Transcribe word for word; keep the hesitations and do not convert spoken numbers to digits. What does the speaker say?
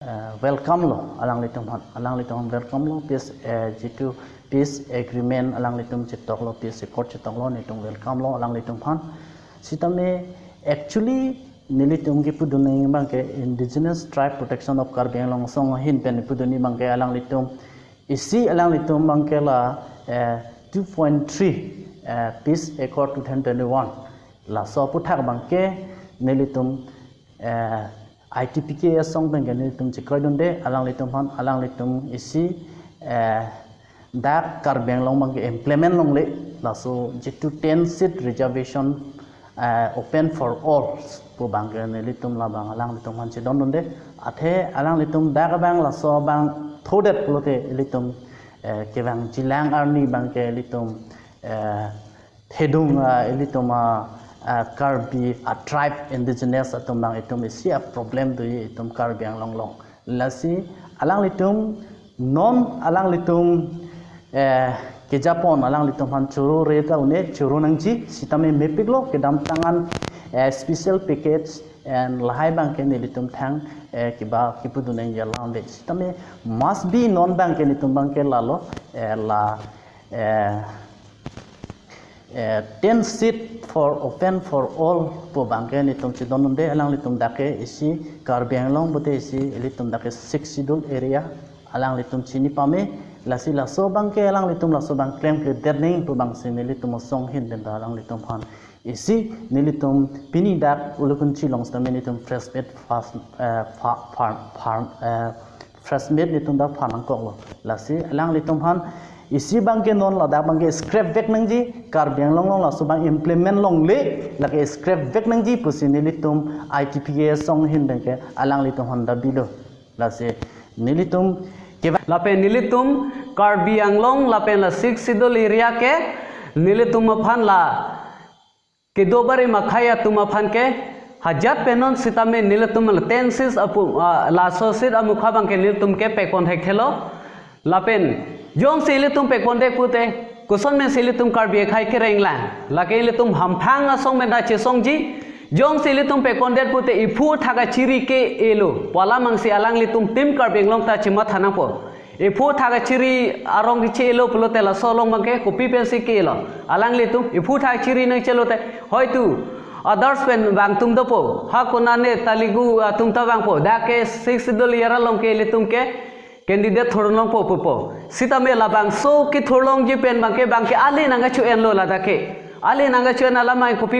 uh, welcome lo alanglitum aphan, alanglitum aphan welcome lo, peace, uh, jitu peace agreement alanglitum chetok lo, peace accord chetok lo, nelitum welcome lo alanglitum aphan. Sitame actually nelitum kipudun abangke Indigenous Tribe Protection of Karbi Anglong asong ahin pen pudun abangke alanglitum isi alanglitum abangke la, eh, two point three, eh, Peace Accord two thousand twenty-one. Laso aputhak abangke nelitum, eh, I T P K asong abangke nelitum chekroidunde alanglitum aphan, alanglitum isi, eh, dak Karbi Anglong abangke implement longle, laso jitu ten seat reservation, eh, open for all pu abangke nelitum labang alanglitum aphan chedondunde. Athe alanglitum dak abang laso abang thodet pulote ilitum, eh, kevang jilang arni abangke ilitum, eh, thedung, ah, ilitum, ah, ah, Karbi, ah, tribe indigenous atum abang itum isi a-problem do itum Karbi Anglong along. Lasi alanglitum non alanglitum, eh, kejapon alanglitum aphan choro re ta une choro nangji, sitame mepiklo, kedamtang an, eh, special package and lahai abangke nelitum thang, eh, kiba kipudun nangji alam de. Sitame must be non abangke nelitum abangke lalo, eh, la, eh, eh, ten seat for open for all pu abangke nelitum chedondunde, alanglitum dak ke isi Karbi Anglong pute isi ilitum dak ke Sixth Schedule area alanglitum chini pame, lasi laso abangke alanglitum laso abang klemkledet nang pu abangsi nelitum asong ahin pen ta alanglitum aphan isi nelitum pini dak Ulukunchi along sitame nelitum press meet first, eh, fa-, farm, farm, eh, press meet nelitum dak phan nangkoklo. Lasi alanglitum aphan isi abangke non ladak abangke scrap vek nangji, Karbi Anglong along laso abang implement longle, lake scrap vek nangji pusi nelitum I T P K asong ahin abangke alanglitum aphan dabilo. Lasi nelitum ke lapen nelitum Karbi Anglong lapen la Sixth Schedule area ke nelitum aphan la kedo barim akhei atum aphan ke hajat pen non sitame nelitum ten seats apu, ah, laso seat amukha abangke nelitum ke pekpon thekthelo. Lapen jongsi ilitum pekpondet pute koson pensi ilitum Karbi akhei kereng lang? Lake ilitum hamphang asong pen ta chesongji. Jongsi ilitum pekpondet pute iphu thak achiri ke-elo pu alam abangsi alanglitum Team Karbi Anglong ta chematha nangpo. Iphu thak achiri arong keche-elo pulote laso along abangke kopi pensi ke-elo? Alanglitum iphu thak achiri nangchelote hoitu others pen vangtum dopo. Ha konane Telugu atum ta vangpo. Dak ke Sixth Schedule area along ke ilitum ke candidate thurlongpo pupo. Sitame labangso kethurlongji pen abangke, abangke ale nangkacho-enlo ladak ke. Ale nangkacho-en alam abang kopi